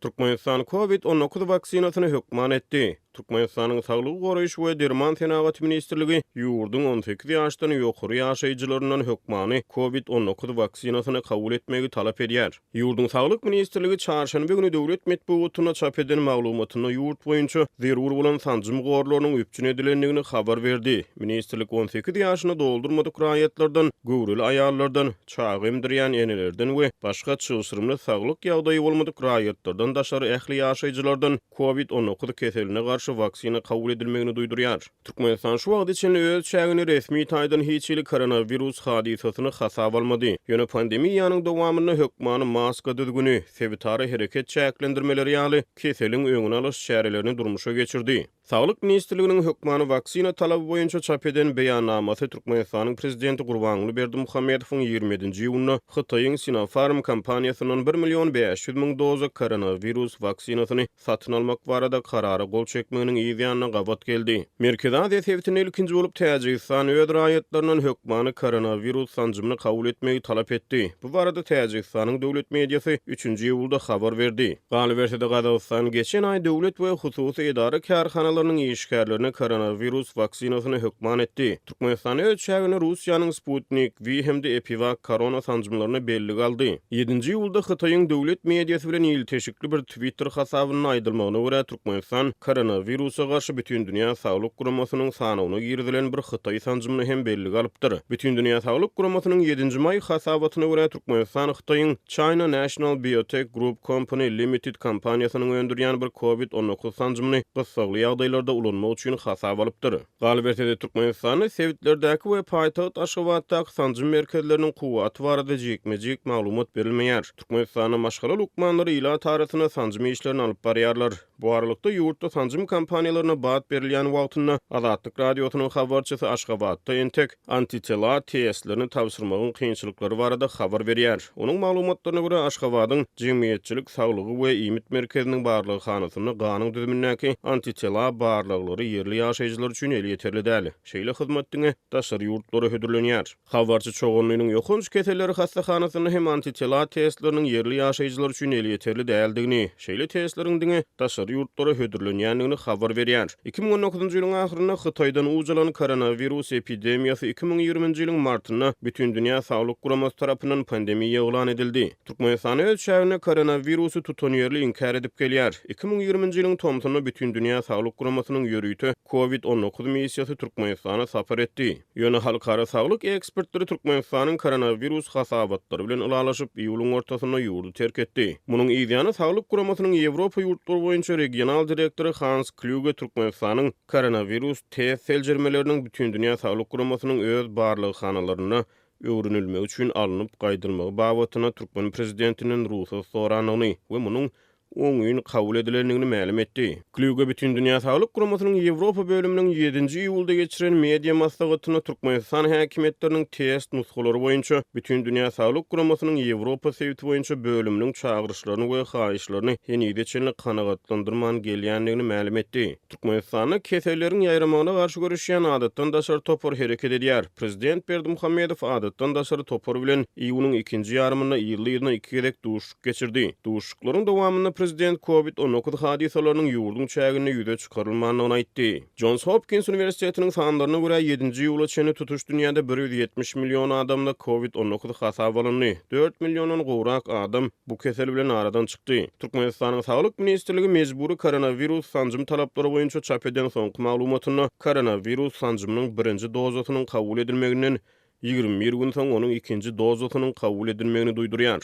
Türkmenistan Covid 19 waksinasyny hökman etdi. Türkmenistanyň Saglygy goraýyş we derman senagaty ministrligi ýurduň 18 ýaşdan ýokary ýaşaýjylaryndan hökmany Covid 19 waksinasyny kabul etmegi talap edýär. Ýurduň Saglyk ministrligi çarşenbe güni döwlet metbugatynda çap eden maglumatynda ýurt boýunça zerur bolan sanjym gorlarynyň üpjün edilendigini habar berdi. Ministrlik 18 ýaşyny doldurmadyk raýatlardan, göwreli aýallardan, çaga emdirýän enelerden we başga çylşyrymly saglyk ýagdaýy bolmadyk raýatlardan daşary ähli ýaşaýjylardan Covid 19 keseline garşy waksina kabul edilmegini duýdurýar. Türkmenistan şu wagta çenli öz çäginde resmi taýdan hiç hili koronawirus hadysasyny hasaba almady. Ýöne pandemiýanyň dowamynda hökmany maska düzgüni, sebitara hereket çäklendirmeleri ýaly keseliň öňüni alyş çärelerini durmuşa geçirdi. Saglyk ministrliginiň hökmany waksina talaby boýunça çap eden beýannamasy Türkmenistanyň Prezidenti Gurbanguly Berdimuhamedowyň 27-nji iýunda Hytaýyň Sinopharm kompaniýasyndan bir million 500 müň doza koronawirus waksinasyny satyn almak barada karara gol çekmeginiň yz ýanyna gabat geldi. Merkezi Aziýa sebitinde ilkinji bolup Täjigistan öz raýatlaryndan hökmany koronawirus sanjymyny kabul etmegi talap etdi. Bu barada Täjigistanyň döwlet mediasy üçünji iýulda habar berdi. Galyberse-de, Gazagystan geçen aý döwlet we hususy edara-kärhanalarynyň işgärlerine koronawirus waksinasyny hökman etdi. Türkmenistan öz çäginde Russiýanyň Sputnik V hem-de EpiVak korona sanjymlaryna bellige aldy. Ýedinji iýulda Hytaýyň döwlet mediasy bilen ilteşikli bir Twitter hasabynda aýdylmagyna görä, Türkmenistan koronawirusa garşy Bütindünýä Saglyk Guramasynyň sanawyna girizilen bir hytaý sanjymyny hem bellige alypdyr. Bütindünýä Saglyk Guramasynyň ýedinji maý hasabatyna görä, Türkmenistan Hytaýyň China National Biotec Group Company Limited kompaniýasynyň öndürýän bir Covid 19 sanjymyny gyssagly ýagdaýlarda ulanmak üçin hasaba alypdyr. Galyberse-de, Türkmenistanda sebitlerdäki we paýtagt Aşgabatdaky sanjym merkezleriniň kuwwaty barada jikme-jik maglumat berilmeýär. Türkmenistanda maşgala lukmanlary ilat arasynda sanjym işlerini alyp barýarlar. Bu aralykda, ýurtda sanjym kampaniýalaryna bat berilýän wagtynda, Azatlyk Radiosynyň habarçysy Aşgabatda entek antitela testlerini tabşyrmagyň kynçylyklary barada habar berýär. Onuň maglumatlaryna görä, Aşgabadyň Jemgyýetçilik saglygy we iýmit merkeziniň barlaghanasynda ganyň düzümindäki antitela barlaglary ýerli ýaşaýjylar üçin elýeterli däl. Şeýle hyzmat diňe daşary ýurtlara hödürlenýär. Habarçy Çoganlynyň ýokanç keselleri hassahanasynda hem antitela testleriniň ýerli ýaşaýjylar üçin elýeterli däldigini, şeýle testleriň diňe daşary ýurtlara hödürlenýändigini habar berýär. 2019-njy ýylyň ahyrynda Hytaýdan uç alan koronawirus epidemiýasy 2020-nji ýylyň martynda Bütindünýä Saglyk Guramasy tarapyndan pandemiýa yglan edildi. Türkmenistan öz çäginde koronawirusy tutanýerli inkär edip gelýär. 2020-nji ýylyň tomsunda Bütindünýä Saglyk Guramasynyň ýörite Covid 19 missiýasy Türkmenistana sapar etdi. Ýöne halkara saglyk ekspertleri Türkmenistanyň koronawirus hasabatlary bilen ylalaşyp, iýulyň ortasynda ýurdy terk etdi. Munuň yzýany Saglyk guramasynyň Ýewropa ýurtlary boýunça regional direktory Hans Klýuge Türkmenistanyň koronawirus test seljermeleriniň Bütindünýä Saglyk Guramasynyň öz barlaghanalarynda öwrenilmegi üçin alnyp gaýdylmagy babatynda türkmen prezidentinden rugsat sorandygyny we munuň oňyn kabul edilendigini mälim etdi. Klýuge Bütindünýä Saglyk Guramasynyň Ýewropa bölüminiň ýedinji iýulda geçiren media maslahatynda Türkmenistan häkimiýetleriniň test nusgalary boýunça Bütindünýä Saglyk Guramasynyň Ýewropa sebiti boýunça bölüminiň çagyryşlaryny we haýyşlaryny henize çenli kanagatlandyrman gelýändigini mälim etdi. Türkmenistanda keselleriň ýaýramagyna garşy göreşýän adatdan daşary topar hereket edýär. Prezident Berdimuhamedow adatdan daşary topar bilen iýunyň ikinji ýarymynda yzly-yzyna iki gezek duşuşyk geçirdi. Duşuşyklaryň dowamynda prezident Covid 19 hadysalarynyň ýurduň çäginde ýüze çykarylmandygyny aýtdy. Jons Hopkins uniwersitetiniň sanlaryna görä, ýedinji iýula çenli tutuş dünýäde 170 million adamda Covid 19 hasaba alyndy. Dört milliondan gowrak adam bu kesel bilen aradan çykdy. Türkmenistanyň Saglyk ministrligi mejbury koronawirus sanjym talaplary boýunça çap eden soňky maglumatynda koronawirus sanjymynyň birinji dozasynyň kabul edilmeginden 21 gün soň onuň ikinji dozasynyň kabul edilmegini duýdurýar.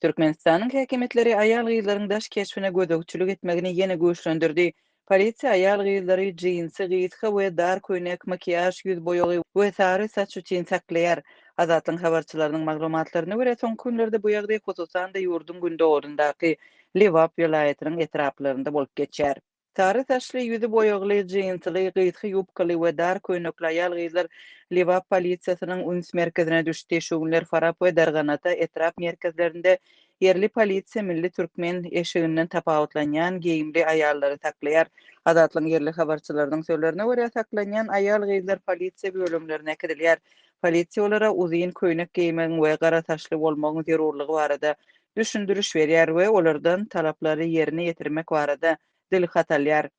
Türkmenistanyň häkimiýetleri aýal-gyzlaryň daş keşbine gözegçilik etmegini ýene güýçlendirdi. Polisiýa aýal-gyzlary jinsi, gysga we dar köýnek, makiýaž, ýüz boýagy we sary saç üçin saklaýar. Azatlygyň habarçylarynyň maglumatlaryna görä, soňky günlerde bu ýagdaý hususan-da ýurduň gündogaryndaky Lebap welaýatynyň etraplarynda bolup geçýär. Sary saçly, ýüzi boýagly, jinsyly, gysga ýubkaly we dar köýnekli aýal-gyzlar Lebap polisiýasynyň üns merkezine düşdi. Şu günler Farap we Darganata etrap merkezlerinde ýerli polisiýa milli türkmen eşiginden tapawutlanýan geýimli aýallary saklaýar. Azatlygyň ýerli habarçylarynyň sözlerine görä, saklanýan aýal-gyzlar polisiýa bölümlerine äkidilýär. Polisiýa olara uzyn köýnek geýmegiň we gara saçly bolmagyň zerurlygy barada. düşündiriş berýär we olardan talaplary ýerine ýetirmek barada dilhat alýar.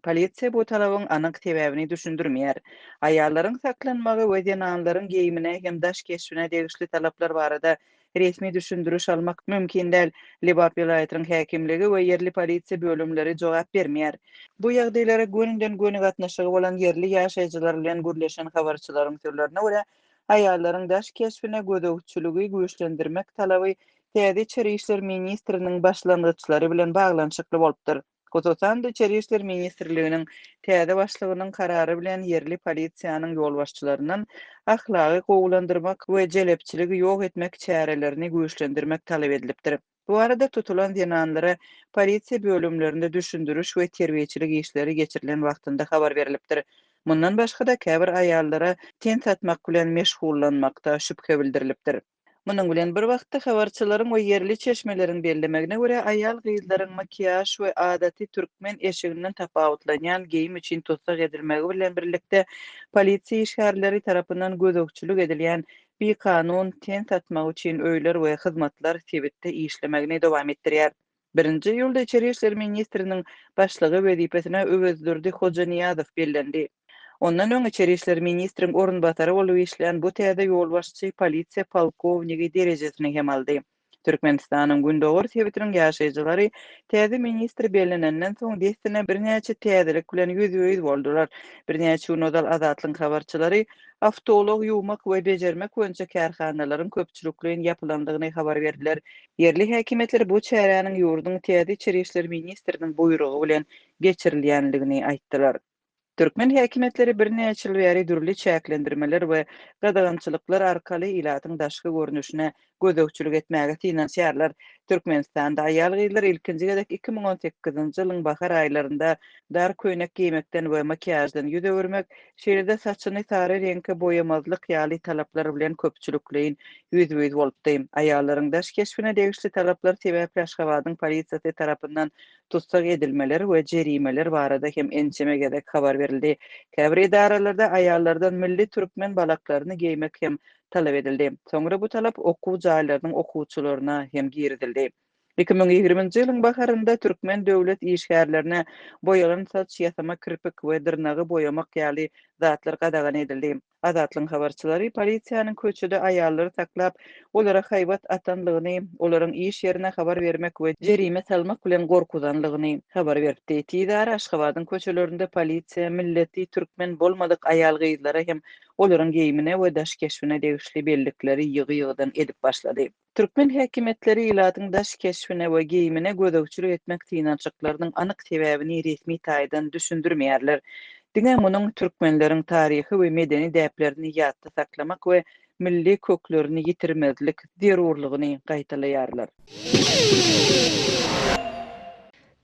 Polisiýa bu talabyň anyk sebäbini düşündirmeýär. Aýallaryň saklanmagy we zenanlaryň geýimine hem daş keşbine degişli talaplar barada resmi düşündiriş almak mümkin däl. Lebap welaýatynyň häkimligi we ýerli polisiýa bölümleri jogap bermeýär. Bu ýagdaýlara gönüden-göni gatnaşygy bolan ýerli ýaşaýjylar bilen gürleşen habarçylaryň sözlerine görä, aýallaryň daş keşbine gözegçiligi güýçlendirmek talaby täze içeri işler ministriniň başlangyçlary bilen baglanyşykly bolupdyr. Hususan-da, Içeri işler ministrliginiň täze başlygynyň karary bilen ýerli polisiýanyň ýolbaşçylaryndan ahlagy gowulandyrmak we jelepçiligi ýok etmek çärelerini güýçlendirmek talap edilipdir. Bu barada tutulan zenanlara polisiýa bölümlerinde düşündiriş we terbiýeçilik işleri geçirilen wagtynda habar berlipdir. Mundan başga-da, käbir aýallara ten satmak bilen meşgullanmakda şübhe bildirilipdir. Munuň bilen bir wagtda, habarçylaryň we ýerli çeşmeleriň bellemegine görä, aýal-gyzlaryň makiýaž we adaty türkmen eşiginden tapawutlanýan geýim üçin tussag edilmegi bilen birlikde, polisiýa işgärleri tarapyndan gözegçilik edilýän bikanun ten satmak üçin öýler we hyzmatlar sebitde işlemegini dowam etdirýär. Birinji iýulda Içeri işler ministriniň başlygy wezipesine Öwezdurdy Hojanyýazow bellendi. Ondan öň Içeri işler ministriň orunbasary bolup işlän bu täze ýolbaşçy polisiýa polkownigi derejesini hem aldy. Türkmenistanyň gündogar sebitiniň ýaşaýjylary täze ministr bellenenden soň dessine birnäçe täzelik bilen ýüzbe-ýüz boldular. Birnäçe gün ozal Azatlygyň habarçylary awtoulag ýuwmak we bejermek boýunça kärhanalaryň köpçülikleýin ýapylandygyny habar berdiler. Ýerli häkimiýetler bu çäräniň ýurduň täze içeri işler ministriniň buýrugy bilen geçirilýändigini aýtdylar. Türkmen häkimiýetleri birnäçe ýyl bäri dürli çäklendirmeler we gadagançylyklar arkaly ilatyň daşky görnüşine gözegçilik etmäge synanyşýarlar. Türkmenistanda aýal-gyzlar ilkinji gezek 2018-nji ýylyň bahar aýlarynda dar köýnek geýmekden we makiýaždan ýüz öwürmek, şeýle-de saçyny sary reňke boýamazlyk ýaly talaplar bilen köpçülikleýin ýüzbe-ýüz bolupdy. Aýallaryň daş keşbine degişli talaplar sebäpli Aşgabadyň polisiýasy tarapyndan tussag edilmeler we jerimeler barada hem ençeme gezek habar berildi. Käbir edaralarda aýallardan milli türkmen balaklaryny geýmek hem talap edildi. Soňra bu talap okuw jaýlarynyň okuwçylaryna hem girizildi. 2020-nji ýylyň baharynda türkmen döwlet işgärlerine boýalan saç, ýasama kirpik we dyrnagy boýamak ýaly zatlar gadagan edildi. Azatlygyň habarçylary polisiýanyň köçede aýallary saklap, olara haýbat atanlygyny, olaryň iş ýerine habar bermek we jerime salmak bilen gorkuzanlygyny habar beripdi. Tizara Aşgabadyň köçelerinde polisiýa milleti türkmen bolmadyk aýal-gyzlara hem olaryň geýimine we daş keşbine degişli bellikleri ýygy-ýygydan edip başlady. Türkmen häkimiýetleri ilatyň daş keşbine we geýimine gözegçilik etmek synanyşyklarynyň anyk sebäbini resmi taýdan düşündirmeýärler. Diňe munuň türkmenleriň taryhy we medeni däplerini ýatda saklamak we milli köklerini ýitirmezlik zerurlygyny gaýtalaýarlar.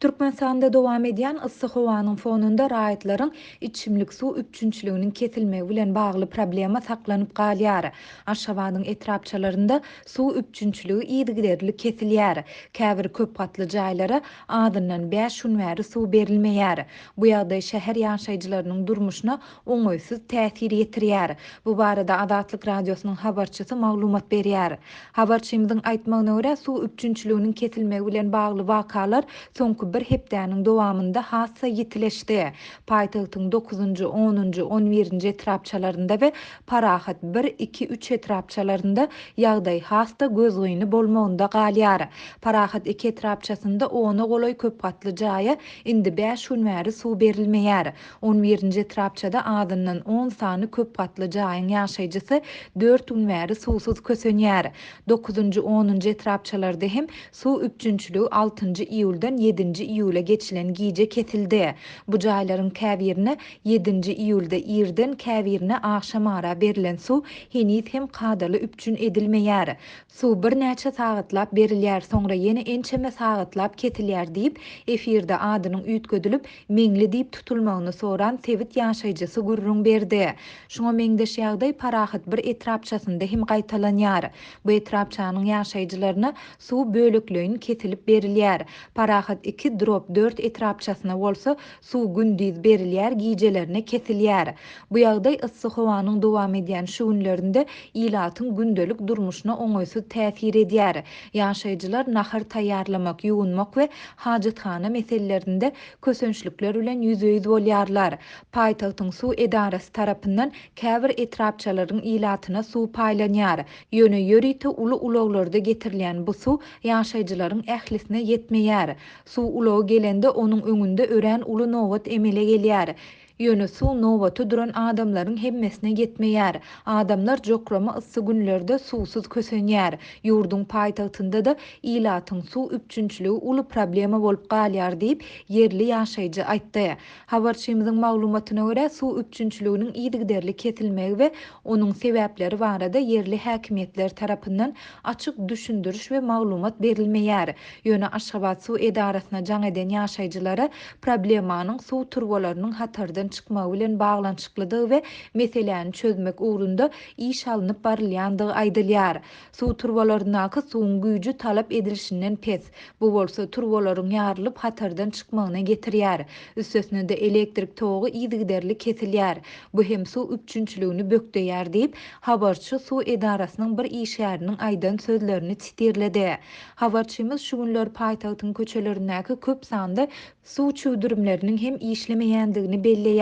Türkmenistanda dowam edýän yssy howanyň fonunda raýatlaryň içimlik suw üpjünçiliginiň kesilmegi bilen bagly problema saklanyp galýar. Aşgabadyň etrapçalarynda suw üpjünçiligi yzygiderli kesilýär. Käbir köp gatly jaýlara azyndan bäş gün bäri suw berilmeýär. Bu ýagdaý şäher ýaşaýjylarynyň durmuşyna oňaýsyz täsir ýetirýär. Bu barada Azatlyk Radiosynyň habarçysy maglumat berýär. Habarçymyzyň aýtmagyna görä, suw üpjünçiliginiň kesilmegi bilen bagly wakalar soňky bir hepdäniň dowamynda has-da ýitileşdi. Paýtagtyň dokuzynjy, onunjy, on birinji etrapçalarynda we Parahat bir, iki, üç etrapçalarynda ýagdaý has-da gözgyny bolmagynda galýar. Parahat iki etrapçasynda ona golaý köpgatly jaýa indi bäş gün bäri suw berilmeýär. On birinji etrapçada azyndan on sany köp gatly jaýyň ýaşaýjysy dört gün bäri suwsuz kösenýär. Dokuzynjy, onunjy etrapçalarda hem suw üpjünçiligi altynjy iýuldan ýedinji iýula geçilen gije kesildi. Bu jaýlaryň käbirine ýedinji iýulda irden, käbirine agşamara berlen suw heniz hem kadaly üpjün edilmeýär. Suw birnäçe sagatlap berilýär, soňra ýene ençeme sagatlap kesilýär diýip, efirde adynyň üýtgedilip, Meňli diýip tutulmagyny soran sebit ýaşaýjysy gürrüň berdi. Şuňa meňzeş ýagdaý Parahat bir etrapçasynda hem gaýtalanýar. Bu etrapçanyň ýaşaýjylaryna suw bölekleýin kesilip berilýär. Parahat iki. 2 drop 4 etrapçasyna bolsa suw gündiz berilýär, gijelerine kesilýär. Bu ýagdaý yssy howanyň dowam edýän şu günlerinde ilatyň gündelik durmuşyna oňaýsyz täsir edýär. Ýaşaýjylar nahar taýýarlamak, ýuwunmak we hajathana meselelerinde kösençlikler bilen ýüzbe-ýüz bolýarlar. Paýtagtyň suw edarasy tarapyndan käbir etrapçalaryň ilatyna suw paýlanýar. Ýöne ýörite uly ulaglarda getirilýän bu suw ýaşaýjylaryň ählisine ýetmeýär. Suw ulagy gelende onuň öňünde örän uly nobat emele gelýär. Ýöne suw nobata duran adamlaryň hemmesine ýetmeýär. Adamlar jokrama yssy günlerde suwsuz kösenýär. Ýurduň paýtagtynda-da ilatyň suw üpjünçiligi uly problema bolup galýar diýip, ýerli ýaşaýjy aýtdy. Habarçymyzyň maglumatyna görä, suw üpjünçiliginiň yzygiderli kesilmegi we onuň sebäpleri barada ýerli häkimiýetler tarapyndan açyk düşündiriş we maglumat berilmeýär. Ýöne Aşgabat suw edarasyna jaň eden ýaşaýjylara problemanyň suw turbalarynyň hatardan çykmagy bilen baglanyşyklydygy we meseläni çözmek ugrunda iş alnyp barylýandygy aýdylýar. Suw turbalaryndaky suwuň güýji talap edilişinden pes. Bu bolsa turbalaryň ýarylyp hatardan çykmagyna getirýär. Üstesine-de elektrik togy yzygiderli kesilýär. Bu hem suw üpjünçiligini bökdeýär diýip, habarçy suw edarasynyň bir işgäriniň aýdan sözlerini sitirledi. Habarçymyz şu günler paýtagtyň köçelerindäki köp sanly suw çüwdürimleriniň hem işlemeýändigini belleýär.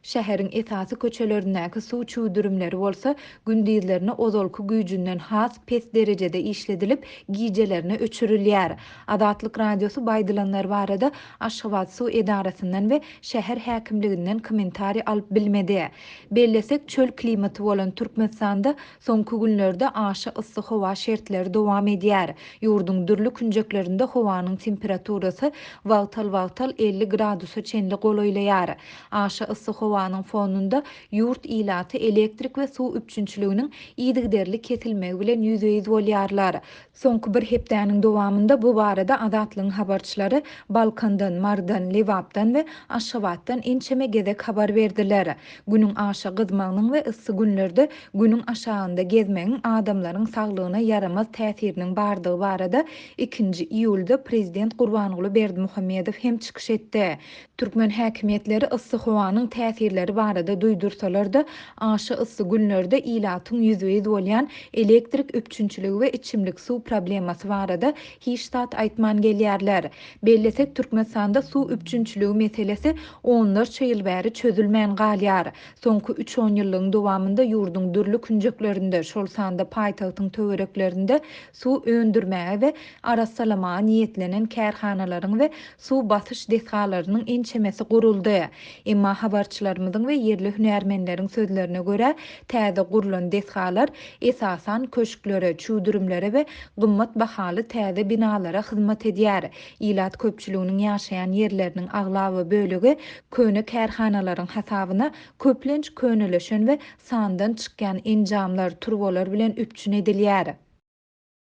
Şäheriň esasy köçelerindäki suw çüwdürimleri bolsa gündizlerine ozalky güýjünden has pes derejede işledilip, gijelerine öçürilýär. Azatlyk Radiosy bu aýdylanlar barada Aşgabat suw edarasyndan we şäher häkimliginden kommentariý alyp bilmedi. Bellesek, çöl klimaty bolan Türkmenistanda Soňky günlerde aşa yssy howa şertleri dowam edýär. Ýurduň dürli künjeklerinde howanyň temperaturasy wagtal-wagtal 50 gradusa çenli golaýlaýar. Aşa yssy howanyň fonunda ýurt ilaty elektrik we suw üpjünçiliginiň yzygiderli kesilmegi bilen ýüzbe-ýüz bolýarlar. Soňky bir hepdäniň dowamynda bu barada Azatlygyň habarçylary Balkandan, Marydan, Lebapdan we Aşgabatdan ençeme gezek habar berdiler. Günüň aşa gyzmagynyň we yssy günlerde Günüň aşagynda gezmegiň adamlaryň saglygyna ýaramaz täsiriniň bardygy barada ikinji iýulda prezident Gurbanguly Berdimuhamedow hem çykyş etdi. Türkmen häkimiýetleri yssy howanyň täsirleri barada duýdursalar-da, aşa yssy günlerde ilatyň ýüzbe-ýüz bolýan elektrik üpjünçiligi we içimlik suw problemasy barada hiç zat aýtman gelýärler. Bellesek, Türkmenistanda suw üpjünçiligi meselesi onlarça ýyl bäri çözülmän galýar. Soňky üç onýyllygyň dowamynda ýurduň dürli künjeklerinde, şol sanda paýtagtyň töwereklerinde suw öndürmäge we arassalamaga niýetlenen kärhanalaryň we suw basyş desgalarynyň ençemesi guruldy. Emma habarçylarymyzyň we ýerli hünärmenleriň sözlerine görä, täze gurlan desgalar, esasan, köşklere, çüwdürimlere we gymmat bahaly täze binalara hyzmat edýär. Ilat köpçüliginiň ýaşaýan ýerleriniň aglaba bölegi köne kärhanalaryň hasabyna köplenç könelişen we sandan çykýan enjamlar, turbalar bilen üpjün edilýär.